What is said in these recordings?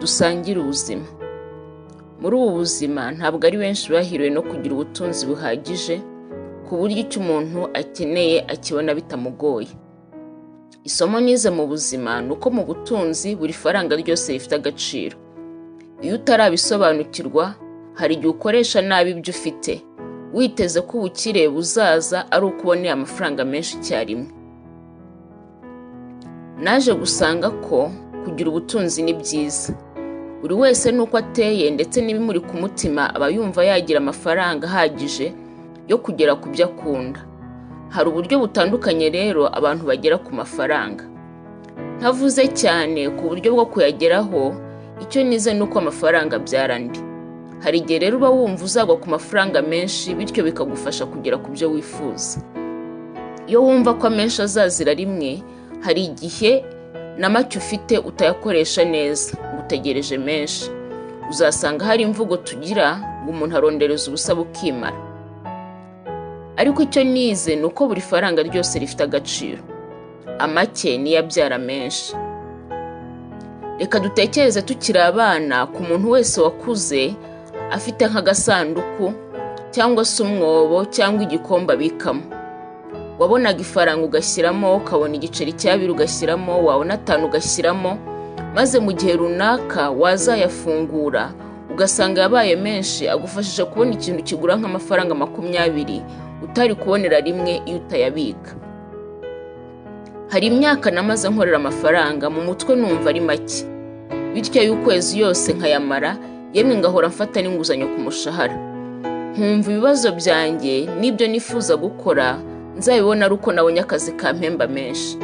Dusangire ubuzima. Muri ubu buzima ntabwo ari benshi bahiriwe no kugira ubutunzi buhagije ku buryo icyo umuntu akeneye akibona bitamugoye. Isomo nize mu buzima ni uko mu butunzi buri faranga ryose rifite agaciro. Iyo utarabisobanukirwa, hari igihe ukoresha nabi ibyo ufite, witeze ko ubukire buzaza ari uko uboneye amafaranga menshi icyarimwe. Naje gusanga ko kugira ubutunzi ni byiza. Buri wese n'uko ateye ndetse n'ibimuri ku mutima, aba yumva yagira amafaranga ahagije yo kugera ku byo akunda. Hari uburyo butandukanye rero abantu bagera ku mafaranga. Ntavuze cyane ku buryo bwo kuyageraho, icyo nize ni uko amafaranga abyara andi. Hari igihe rero uba wumva uzagwa ku mafaranga menshi, bityo bikagufasha kugera ku byo wifuza. Iyo wumva ko amenshi azazira rimwe, hari igihe na make ufite utayakoresha neza ngo utegereje menshi. Uzasanga hari imvugo tugira ngo umuntu arondereza ubusa bukimara. Ariko icyo nize ni uko buri faranga ryose rifite agaciro. Amake niyo abyara menshi. Reka dutekereze tukiri abana ku muntu wese wakuze afite nk'agasanduku cyangwa se umwobo cyangwa igikombe abikamo. Wabonaga ifaranga ugashyiramo, ukabona igiceri cy'abiri ugashyiramo, wabona atanu ugashyiramo, maze mu gihe runaka wazayafungura ugasanga yabaye menshi, agufashije kubona ikintu kigura nk'amafaranga 20 utari kubonera rimwe iyo utayabika. Hari imyaka namaze nkorera amafaranga mu mutwe numva ari make, bityo ay'ukwezi yose nkayamara, yemwe ngahora mfata n'inguzanyo ku mushahara. Nkumva ibibazo byanjye n'ibyo nifuza gukora nzabibona ari uko nabonye akazi kampemba menshi.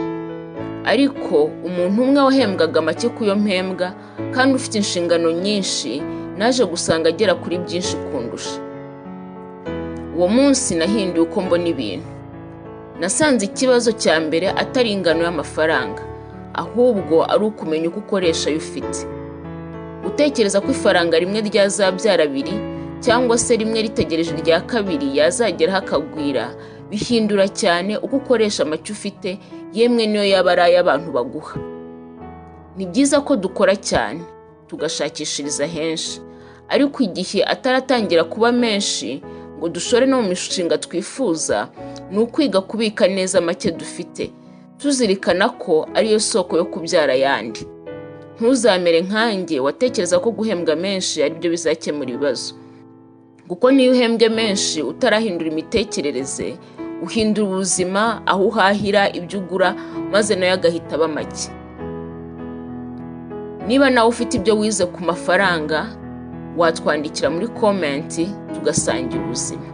Ariko umuntu umwe wahembwaga make ku yo mpembwa kandi ufite inshingano nyinshi, naje gusanga agera kuri byinshi kundusha. Uwo munsi nahinduye uko mbona ibintu. Nasanze ikibazo cya mbere atari ingano y'amafaranga, ahubwo ari ukumenya uko ukoresha ayo ufite. Gutekereza ko ifaranga rimwe ryazabyara abiri, cyangwa se rimwe ritegereje irya kabiri yazageraho akagwira, bihindura cyane uko ukoresha make ufite, yemwe niyo yaba ari ay'abantu baguha. Ni byiza ko dukora cyane tugashakishiriza henshi, ariko igihe ataratangira kuba menshi ngo dushore no mu mishinga twifuza, ni ukwiga kubika neza make dufite, tuzirikana ko ariyo soko yo kubyara ayandi. Ntuzamere nkanjye watekereza ko guhembwa menshi aribyo bizakemura ibibazo, kuko niyo uhembwe menshi utarahindura imitekerereze, uhindura ubuzima, aho uhahira, ibyo ugura, maze nayo agahita aba make. Niba nawe ufite ibyo wize ku mafaranga, watwandikira muri comment tugasangira ubuzima.